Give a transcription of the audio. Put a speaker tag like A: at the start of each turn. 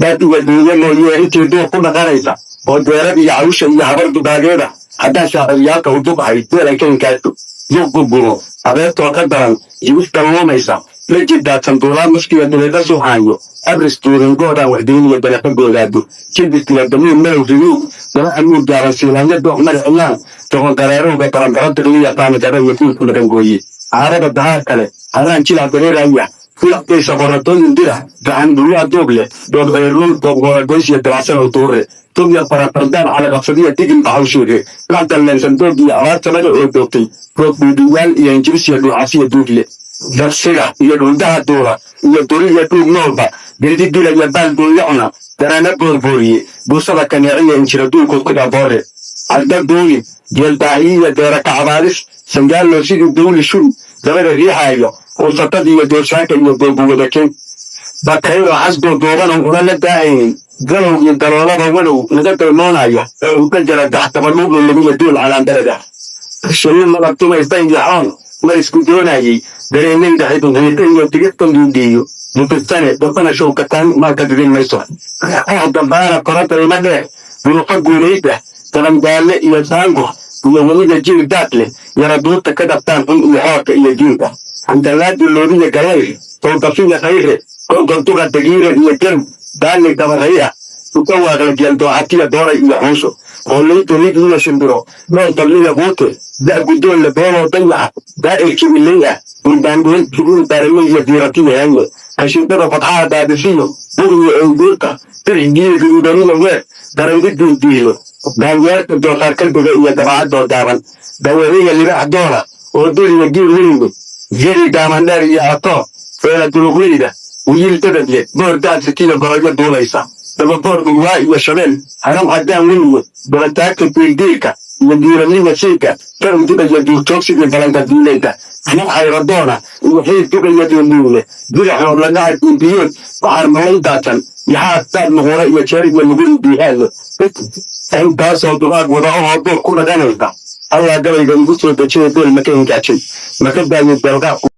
A: Daad uwaduuyo mooyee intii duur ku dhaqanaysa oo deerad iyo cawsha iyo habar dugaageeda, haddaan shaaciryaalka u duqahay deelan kelinkaasu duuq gurguro, abeertoo ka daran jibis dalluumaysa la jiddaadsan, duulaa muskiya duleeda suuxaayo, abris duuringoodaan waxdayniyo daleeqa goodaado, jilbiskiya damuun malow riduug daba amuur gaaban, siilaanyo dooq madacilaan doqon dareerowga barandaro digliya qaamidaba iyo duulku dhaqangooye, caarada dahaar kale haraan jilac dareeraya, fulacdaysa qoratooyin dirac gacan dhulyaa duub leh, doob ceeruun doob gooragoysiya dabacsan oo duure, dubya farafardaan calaqabsadiya digin baxawshuure, lacdalleensan doog iyo abaartamada oo doogtay, roog dhuudhuwaal iyo injibisiya dhuucasiya duugle, darsiga iyo dhuldaha duula iyo duriya dhuug noolba, geldi dilaya baal duunyacuna, daraana boorbooriye, buusada kaneeciya injira duulkood ku dhaboore, cadda duuli geeldaahiyiya deera kacabaadis, sangaallo sidii dawli shul dabada riixaayo, ursatad iyo doorsaanka iyo goobuwadakeen, bakaylo xasdoo duubanan ula la daahaynin, galowgii daloolada walow naga dalmoonaya ee uu ka jara daxtabaluuqi laguya duul calaandarada, shinni malab tumaysa iyo xoon mar isku doonayey, dareenin dhaxidunxiita iyo digirtan duudiiyo dufisane dafana showkataan maalka didin mayso, dambaana koranta ima dheer, duruqa guulayda tarandaale iyo saango iyo weliga jiil daad leh, yaraduurta ka dhabtaan xun iyo xoorka iyo diinka, xandalaadu loodiya galayr towdafiya khayre, gogolduqa dagiira iyo galow daali dabaray ah, duka waaqla geeldooxatiya dooray iyo xuusho, qooleyda lig iyo shimbiro nool dabliya quute, da' guddoon le beeloo dayaxa, daa'ir jibiley ah, durbaandheel jibiil daarame iyo diiratiya heeye, kashiidada fadxaha daadisiyo buriyo owgoorta, dirxigiyo guduudaniya weer daraydi diildiilo, daanyeerta doofaar kalbiga iyo dabacadoo daaban, dawaciya libaax doona oo duriya giil weliwe, geri daamandheer iyo atoo feela duluqleyda, wiil dadadle boor daadsikiyo goroyo duulaysa, dababoor dhugwaa iyo shabeel haram caddaan weliwe, dabataagta diildiilka iyo diiraniga siidka, farow dibaya duurjoogsigii balanka diilayda, anag xayradoona iyo xiid dugaya duunduule, diraxoo lagaha diimbiyood, baxar malay daatan, yaxaad daad nuqura iyo jeer iyo luguri diihaadlo, intaasoo dugaag wada ohoo duur ku dhaqanaysa. Allah gabayga igu soo dejiyay, deel maka hingaajay maka daayay deelqaabku.